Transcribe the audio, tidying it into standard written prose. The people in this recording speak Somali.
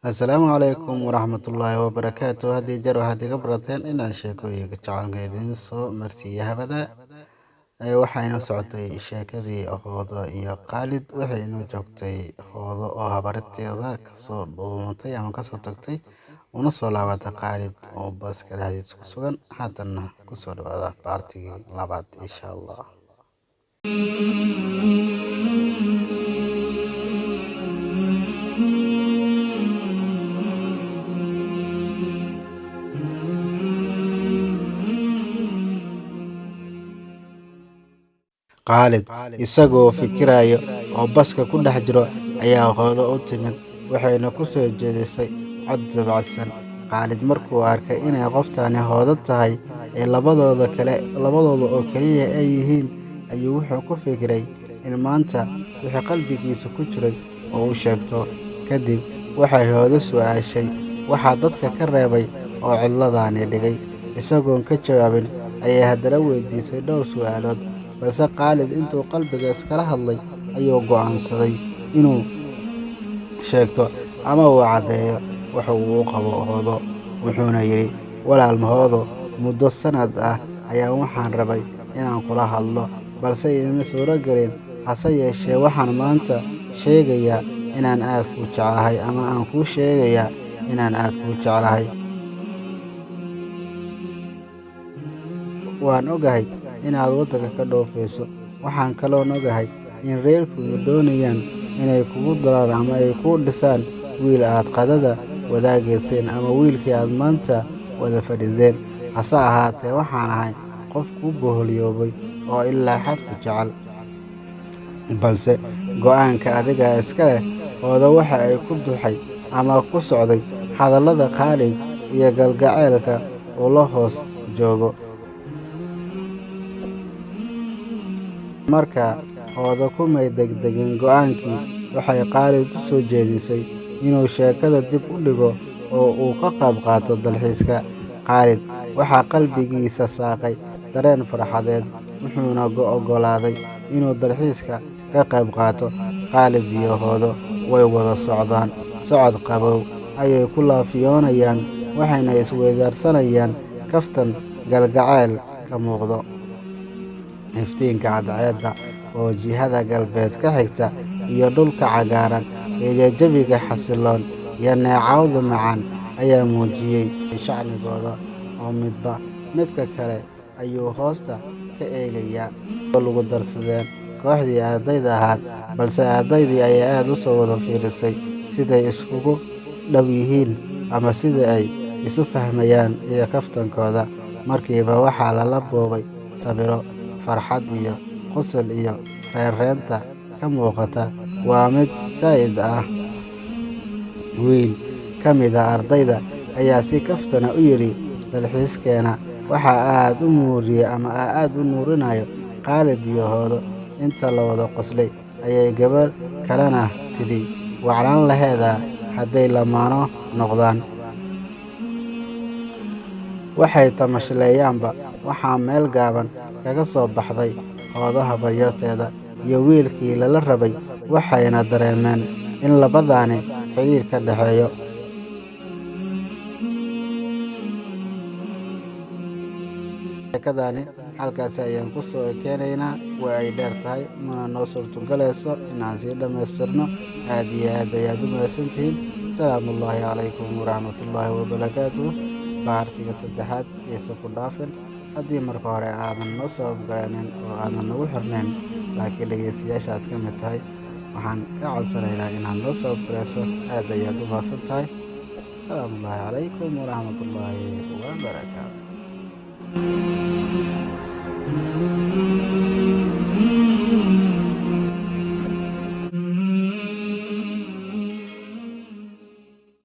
Assalaamu calaykum waraxmatullaahi wabarakaatu. Haddii jeer waxaad iga barateen inaan sheekooyinka jacaylka idiin soo marsiiyo habada. Waxayna socotay sheekadii Hoodo iyo Khaalid. Waxayna joogtay Hoodo oo habaryarteeda kasoo dhuumatay ama kasoo tagtay, una soo laabatay Khaalid oo baska dhexdiisa ku sugan. Haatanna kusoo dhawaada baartigii labaad insha Allah. Khaalid isagoo fikiraya oo baska ku dhex jiro ayaa Hoodo u timid, waxayna ku soo jeedisay cod dabacsan. Khaalid markuu arkay inay qoftani Hoodo tahay ee labadooda kale labadooda oo keliya ay yihiin, ayuu wuxuu ku fikiray in maanta wixii qalbigiisa ku jiray oo u sheegto. Kadib waxay Hoodo su'aashay waxa dadka ka reebay oo cidladaani dhigay. Isagoon ka jawaabin ayay haddana weydiisay dhowr su'aalood, balse Khaalid intuu qalbiga iskala hadlay ayuu go'aansaday inuu sheegto ama uu caddeeyo waxa uu u qabo Hoodo. Wuxuuna yidhi: "Walaal Hoodo, muddo sanad ah ayaan waxaan rabay inaan kula hadlo, balse iima suuro gelin. Hase yeeshee waxaan maanta sheegayaa inaan aad kuu jeclahay, ama aan kuu sheegayaa inaan aad kuu jeclahay. Waan ogahay inaad waddanka ka dhoofayso. Waxaan kaloon ogahay in reerkiinnu doonayaan inay kugu daraan ama ay kuu dhisaan wiil aad qadada wadaagayseen ama wiilkii aad maanta wada fadhiseen. Hase ahaatee waxaan ahay qof kuu boholyoobay oo ilaa xad ku jecel, balse go'aanka adigaa iska leh." Hoodo waxa ay ku duxay ama ku socday hadallada Khaalid iyo galgaceylka uu la hoos joogo. Markaa Hoodo kumay degdegin go'aankii. Waxay Khaalid u soo jeedisay inuu sheekada dib u dhigo oo uu ka qayb qaato dalxiiska. Khaalid waxaa qalbigiisa saaqay dareen farxadeed, wuxuuna oggolaaday inuu dalxiiska ka qayb qaato. Khaalid iyo Hoodo way wada socdaan. Socod qabow ayay ku laafiyoonayaan, waxayna isweydaarsanayaan kaftan galgacayl ka muuqdo. Iftiinka cadceedda oo jihada galbeed ka xigta iyo dhulka cagaaran iyo jawiga xasilloon iyo neecawda macaan ayaa muujiyay shacnigooda, oo midba midka kale ayuu hoosta ka eegayaa. Lagu darsadeen kooxdii ardayda ahayd, balse ardaydii ayaa aad u soo wada fiirisay siday iskugu dhow yihiin ama sida ay isu fahmayaan iyo kaftankooda. Markiiba waxaa lala boobay sawirro. Farxad iyo qosol iyo reereenta ka muuqata waa mid saa'id ah. Wiil ka mid ah ardayda ayaa si kaftana u yidhi: "Dalxiiskeena waxaa aad u muuriyay ama aad u nuurinayo Khaalid iyo Hoodo." Inta la wada qoslay ayay gabar kalena tidhi: "Wacnaan laheedaa hadday lamaano noqdaan." Waxay tamashleeyaanba waxaa meel gaaban kaga soo baxday Hoodo habaryarteeda iyo wiilkii lala rabay, waxayna dareemeen in labadaani xiriir ka dhexeeyo. Sheekadani halkaasi ayaan ku soo ekeenaynaa. Waa ay dheer tahay, mana noo suurtogalayso inaan sii dhammaystirno. Aad iyo aad ayaad u mahadsantihiin. Salaamullaahi calaykum waraxmatullaahi wabarakaatuh. Baartiga saddexaad iyaysan ku dhaafin haddii marka hore aadan noo sabab garanin oo aadan nagu xirnayn, laakiin dhegeystayaasha aad ka mid tahay, waxaan ka codsanaynaa inaad noo sabab garayso. Aad ayaad u mahadsan tahay. Salaamullaahi calaykum waraxmatullaahi wabarakaatuh.